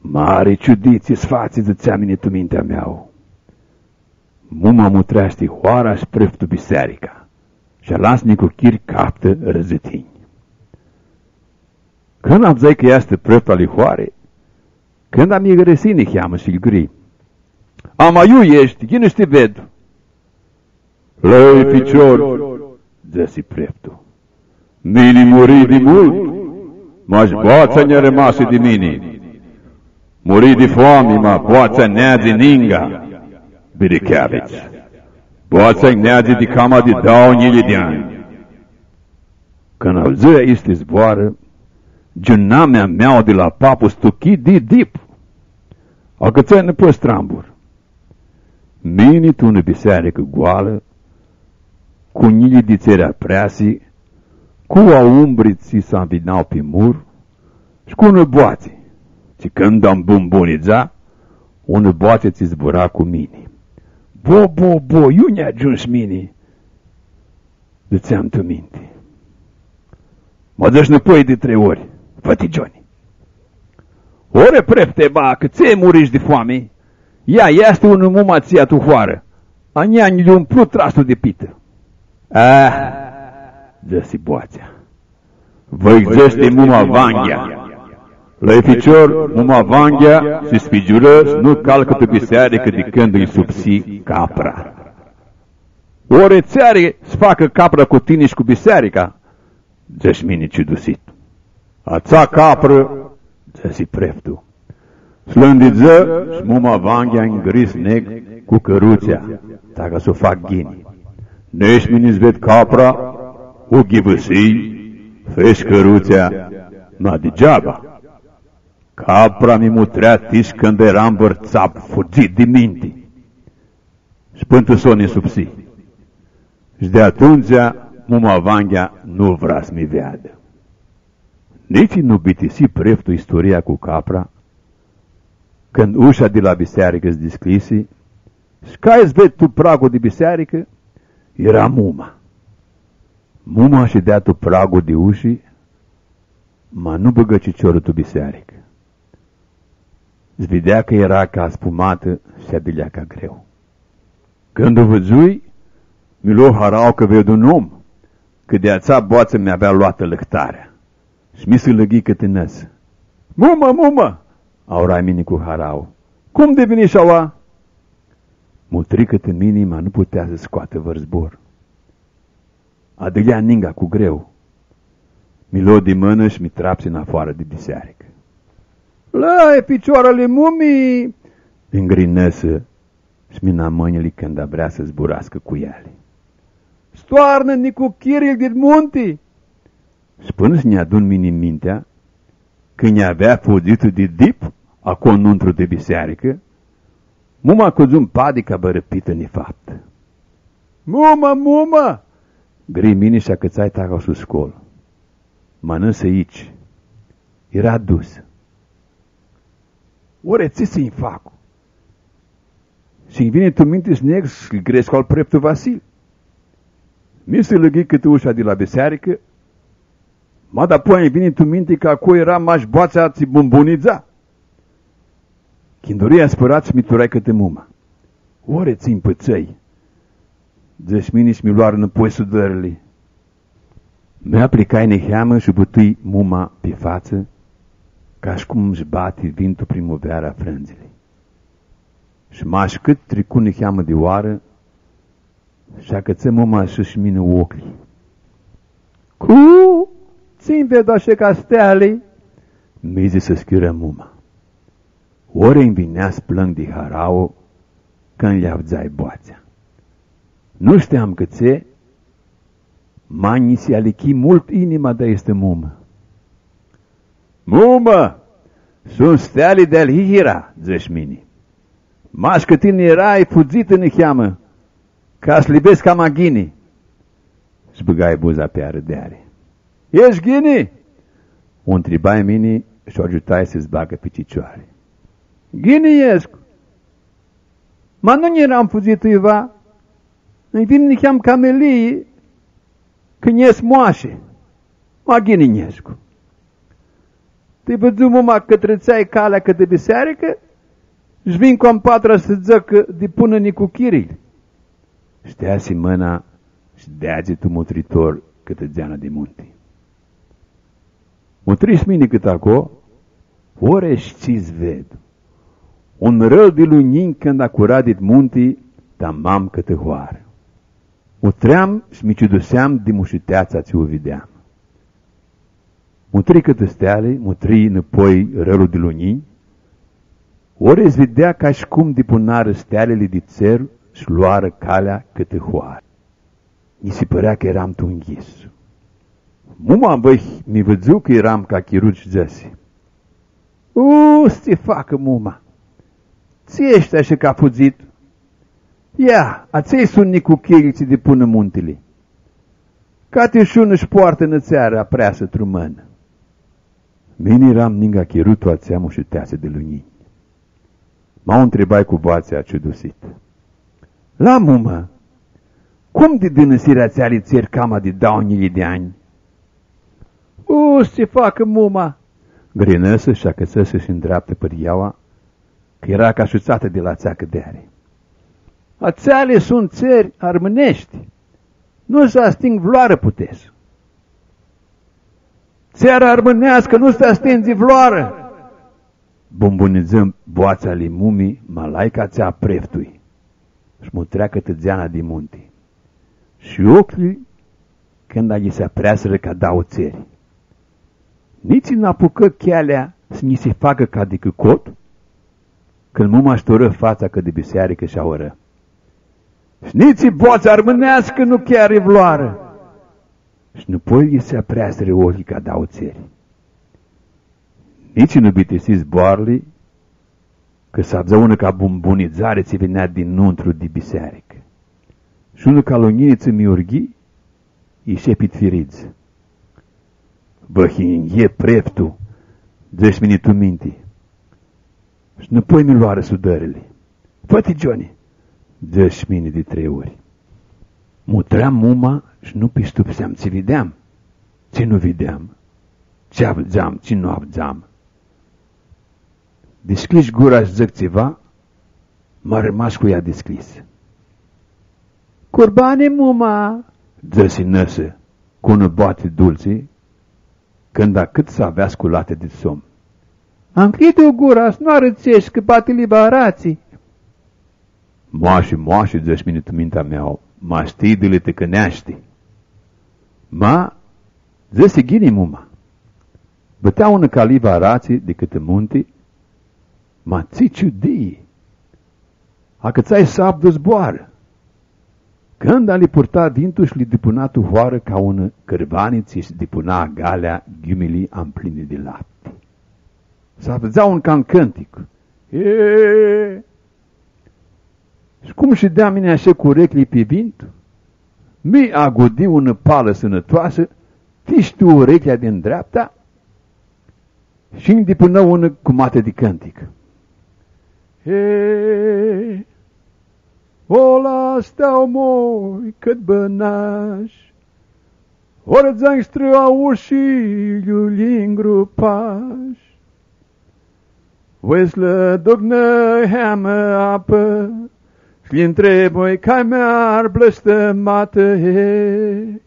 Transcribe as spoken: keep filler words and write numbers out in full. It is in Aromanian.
Mari ciudii tsi s-fatsi, dzãtsea mini tu mintea mea. Muma mutreashti hoara shi preftu bisearica, shi alantsã nicuchiri caftã rãzãtinj. Cãndu avdzãi cã easti preftu ali hoari, cãndu mi gãrisi niheamã shi-lj gri: „Ama iu eshti, yini s-ti ved.” „Lei ficior,” dzãsi preftu, „mini murii di multu, mash boatsea nj-armasi di mini. Murii di foami, ma boatsea neadzi ninga.” Biricheavits. Boatsea neadzi di cama di dauã njilji di anj. Cãndu avdzãi aisti zboarã, giunamea mea di la papu s-tuchi di dip. Acãtsai nãpoi strambur. Mini tu unã bisearicã goalã, cu njilji di tseri apreasi, cu aumbri tsi s-anvinau pi mur, shi cu unã boatsi, tsi cãndu mi bumbunidza, unã boatsi tsi zbura cu mini. „Bo, bo, bo, iu nj-agiumshu mini?” dzãtseam tu minti. „Ma dzãsh nãpoi di trei ori, fã-ti gioni.” „Ore, prefte, ba, cã tsi murish di foami? Ia, easti unã mumã a tsea tu hoarã. A njia nj-umplu traslu di pitã.” „Ah,” dzãsi boatsea, „vã dzãsh di muma Vanghea. Lei ficior, muma Vanghea si sfigiurã s-nu calcã tu bisearicã di cãndu lji supsi capra.” „Ore tsi ari s-facã capra cu tini shi cu bisearica?” dzãsh mini ciudusit. „Atsea caprã,” dzãsi preftu, „s-lãndidzã shi muma Vanghea nj-gri s-neg cu cãrutsea, ta ca s-u fac ghini. Nesh mini s-ved capra, u ghivãsii, fesh cãrutsea, ma digeaba. Capra mi mutrea tish cãndu eram vãrtsap, fudzit di minti. Shi pãn tu soni supsi. Shi di atumtsea muma Vanghea nu vrea s-mi veadã.” Nitsi nu bitisi preftu isturia cu capra, cãndu usha di la bisearicã s-dishcljisi, shi cai s-ved tu pragul di bisearicã, eara muma. Muma shidea tu pragul di ushi, ma nu bãgã ciciorlu tu bisearicã. S-videa cã eara ca aspumatã shi adilja ca greu. Cãndu u vidzui, mi lo harauã cã ved un om, cã di atsea boatsã mi avea loatã lãhtarea. Shi mi sãlãghi cãtã nãsã. „Mumã, mumã!” aurai mini cu harauã. „Cum divinish aua?” Mutri cãtã mini, ma nu putea s-scoatã vãr zbor. Adilja ninga cu greu. Mi lo di mãnã shi mi trapsi nafoarã di bisearicã. „Lai, ficior ali mumi!” ngri nãsã shi mi na mãnjli canda vrea s-zburascã cu eali. „S-toarnã nicuchirlji di munti!” Shi pãnã s-nj-adun mini mintea, cã nj-avea fudzitã di dip, aclo nuntru di bisearicã, muma cudzu mpadi ca bãrãpitã nifaptã. „Mumã, mumã!” gri mini shi acãtsai ta ca s-u scol. Ma nãsã itsi. Eara dusã. „Ore, tsi s-nj-fac?” Shi-nj vini tu minti s-neg s-lj grescu al preftu Vasil. Mi sãlãghi cãtã usha di la bisearicã, ma dapoaia nj-vini tu minti cã aclo eara mash boatsea tsi bumbunidza. Chindurii aspãrat shi mi turai cãtã muma. „Ore, tsi-nj pãtsãi!” dzãsh mini shi mi loarã nãpoi sudãrli. Mi aplicai niheamã shi bãtui muma pi fatsã, ca shi cum sh-bati vimtul primuveara frãndzili. Shi mash cãt tricu niheamã di oarã, shi acãtsã muma shi-sh minã oclji. „Cu tsi-nj ved ashi ca steali?” mi dzãsi s-chiurã muma. Ore-nj vinea s-plãng di harauã, cãndu lj-avdzai boatsea. Nu shteam cãtse, ma nji si alichi multu inima di aestã mumã. „Mumã, suntu steali di-al hihira,” dzãsh mini. „Mash cã tini earai fudzitã niheamã, ca s-li vedz cama ghini.” Sh-bãgai buza pi arãdeari. „Eshti ghini?” u ntribai mini shi u agiutai s-si s-bagã pi cicioari. „Ghini escu. Ma nu nj-earam fudzitã iuva? Nj-vin niheam camelii cã nj-es moashi. Ma ghini nj-escu.” Ti vidzu muma cã tritseai calea cãtã bisearicã, sh-vinj cu ampatra s-dzãc cã dipunã nicuchirlji. Shteasi mãna sh-deagitu mutritor cãtã dzeana di munti. Mutrii sh-mini cãtã aclo, ore sh-tsi s-ved. Un rãl di lunjinj cãnda cura dit munti, tamam cãtã hoarã. Mutream sh-mi ciuduseam di mushuteatsa tsi u videam. Mutrii cãtã steali, mutrii nãpoi rãlu di lunjinj, ore s-videa ca sh-cum dipunarã stealili di tser sh-loarã calea cãtã hoarã. Nji si pãrea cã eram tu un yis. Muma, bãi, mi vidzu cã eram ca chirut sh-dzãsi: „U, s-tsã facã muma! Tsi eshti ashi ca fudzit? Ia, atselj suntu nicuchirlji tsi dipunã muntili. Cati sh-unã sh-poartã nã tsearã apreasã tru mãnã.” Mini eram ninga chirutu atsea mushuteatsã di lunjinj. Ma u ntribai cu boatsea ciudusitã: „La, mumã, cum di dãnãsirã atseali tseri cama di dauã njilji di anj?” „U, s-tsã facã muma!” grinãsã sh-acãtsã s-shi ndreaptã pãryeaua, cã eara ca shutsatã di la atsea cãdeari. „Atseali suntu tseri armãneshti. Nu s-asting vãrãoarã putesã.” „Tseara armãneascã nu s-astindzã vãrãoarã!” bumbunidzã boatsea ali mumi, ma lai ca atsea a preftui, sh-mutrea cãtã dzeana di munti. Shi ocljilj cãnda lji s-apreasirã ca dauã tseri. Nitsi n-apucã chealea s-nji si facã ca di cãcot, cãndu muma sh-turã fatsa cãtã bisearicã sh-aurã: „Sh-nitsi boatsa armãneascã nu cheari vãrãoarã!” Sh-nãpoi lji s-apreasirã ocljilj ca dauã tseri. Nitsi nu bitisi zboarli, cã s-avdza unã ca bumbunidzari tsi vinea di nuntru di bisearicã. Shi unã ca lunjinitsã mi urghi, ishi pit firidzã. „Vã hinjie preftu!” dzãsh mini tu minti. Shi nãpoi mi loarã sudãrli. „Fã-ti gioni!” dzãsh mini di trei ori. Mutream muma shi nu pistipseam tsi videam, tsi nu videam, tsi avdzam, tsi nu avdzam. Dishcljish gura s-dzãc tsiva, ma armash cu ea dishcljisã. „Curbani, muma!” dzãsi nãsã, cu unã boati dultsi, cãnda cãt s-avea sculatã di somn. „Ancljidi-u gura, s-nu arãtseshti, cã bati liva aratsi.” „Moashi, moashi”, dzãsh mini tu mintea mea, „ma shtii di li tãcãneashti.” Ma, dzãsi ghini muma. Bãtea unã ca liva aratsi di cãtã munti, ma tsi ciudii! Acãtsai s-avdã zboarã. Cãnda li purta vintu shi li dipuna tu hoarã ca unã cãrvani tsi s-dipuna galea ghiumili amplini di lapti. S-avdza un can cãntic. E! Shi cum shideam mini ashi cu urecljili pi vintu, mi agudi unã palã sãnãtoasã, tish tu urechea di ndreapta, shi-nj dipuna unã cumatã di cãntic. E, ola steau moi cãt bãnash, ori dzãnj strãaushilju lingru pash. Voi s-lã duc nã heamã apã, s-lji ntreb, oi, cai mi-ar blãstãmatã, e.